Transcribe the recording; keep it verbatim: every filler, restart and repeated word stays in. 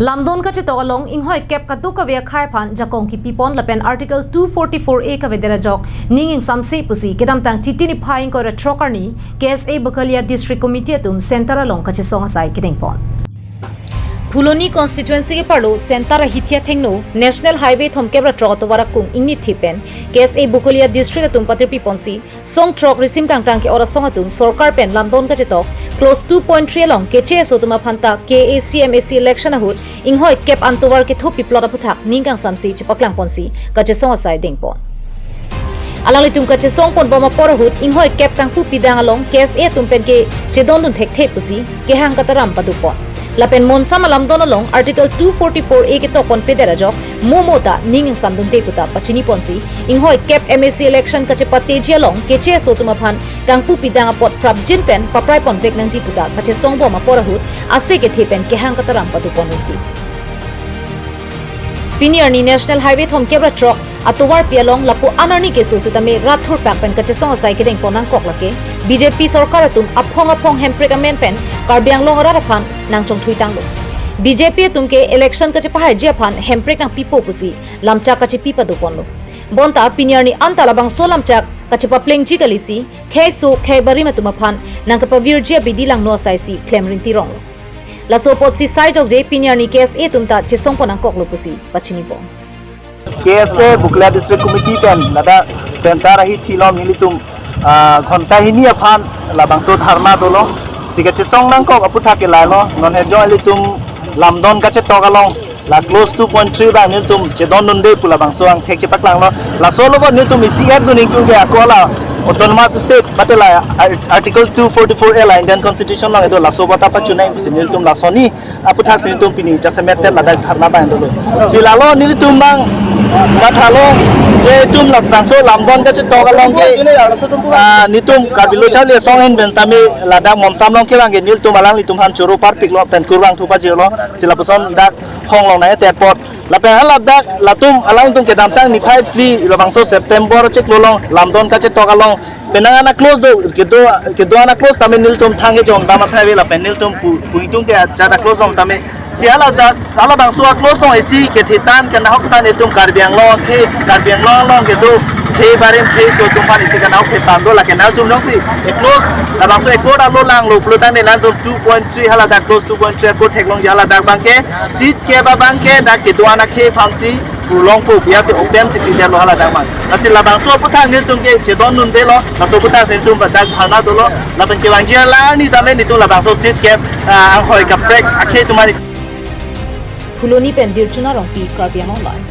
Lamdon kachetok along inghoi kep kadokave akhei aphan jakong kipipon lapen Article two forty-four A kavedet ajok ning ingsamse pusi kedamtang Chiti niphai ingkoi ra throk arni K S A Bakalia District Committee atum center along kachesong asai kedengpon. Phuloni constituency keparlo center ahithi athengno National Highway thomkep ra throk atovar akung ingnitthi pen K S A Bakalia District atum patirpiponsi song throk risim kangtang ke-ot asong atum sorkar pen lamdon kachetok clause two point three along keche aso atum aphanta K A C M A C election ahut inghoi kep an tovar kethopi plot aputhak ning kangsamse chepaklangponsi kachesong asai dengpon. Alanglitum kachesongponbom apor ahut inghoi kep kangpu pidang along K S A atum pen ke chedondun thekthe pusi kehang kataram padopon. Lapen monsam alamdon along Article two forty-four A ketokponpedet ajok momo ta ning ingsamdunde puta pachiniponsi inghoi kep M A C election kachepateji along keche aso atum aphan kangpu pidang apot prapjin pen papraiponvek nangji puta kachesongbom apor ahut ase kethe pen kehang kataram padopon unti. Pini arni National Highway thomkep ra throk atovarpi along lapu-an arni keso setame rat thurpak pen kachesong asai kedengpon nangkok lake B J P sorkar atum aphong aphong hemprek amen pen Karbi Anglong arat aphan nangchongthuitanglo. B J P atum ke election kachepahaiji aphan hemprek nangpipo pusi lamchak kachepi padoponlo. Bonta pini arni anta labangso lamchak kachepaplengji kalisi kheiso kheibarim atum aphan nangkapavirji abidi langno asaisi klemrinti ronglo. Laso apotsi saijokje pini arni K S A atum ta chesongpon nangkoklo pusi pachinibom. K S A Bakalia District Committee pen ladak center ahithi along nelitum, ah, ghonta hini aphan labangso dharna dolo. Si kachesong nangkok aputhak ke lahelo, non hejong ilitum lamdon kachetok along la clause two point three abang nelitum chedondunde pu labangso angthek chepaklanglo. Laso along nelitum isi act dun ingtung ke ako la autonomous state mate la Ar-, Article two forty-four A la Indian Constitution along kedo, laso abang ta pachunai pusi nelitum lasoni aputhak si nelitum pini jasemet pen ladak dharna abang dolo. Si lalo nelitum abang mathalo je itum labangso lamdon kachetok along ke, ah, nelitum Karbi Lo Charli Asong ahin pen tame ladak monsam along kevang ke nelitum alanglitum aphan choro parpiklo pen kurvangthu pajirlo. Si lapuson dak hong along nai te apot. Lapen haladak latum alangtum kedamtang niphai phli labangso September chiklo along lamdon kachetok along penang ana clause do, kedo, kedo ana clause tame nelitum thang kejong dam athai ave lapen nelitum pu, pu ingtung ke ajat a clause dong tame. Si haladak halabangso a clause dong isi kethitan kenahok tan itum Karbi Anglong ke, Karbi Anglong along kedo khei barim kheiso atum aphan isi kenahok thetan do, lake nangtum jongsi e clause labangso accord alo langlo pulo tame nangtum two point three haladak clause two point three accord theklongji haladak abang ke seat kep abang ke dak kedo ana khei aphansi pulongpo pu ya si open si pidetlo haladak abang. Lasi labangso aputhak nelitum ke chedondundelo, laso aputhak si nelitum dak dharna dolo, lapen kevangji alang arni tame nelitum labangso seat kep, ah, anghoi kaprek akhei atum ani. Phuloni pen Dirchuna Rongpi, Karbi Anglong Live.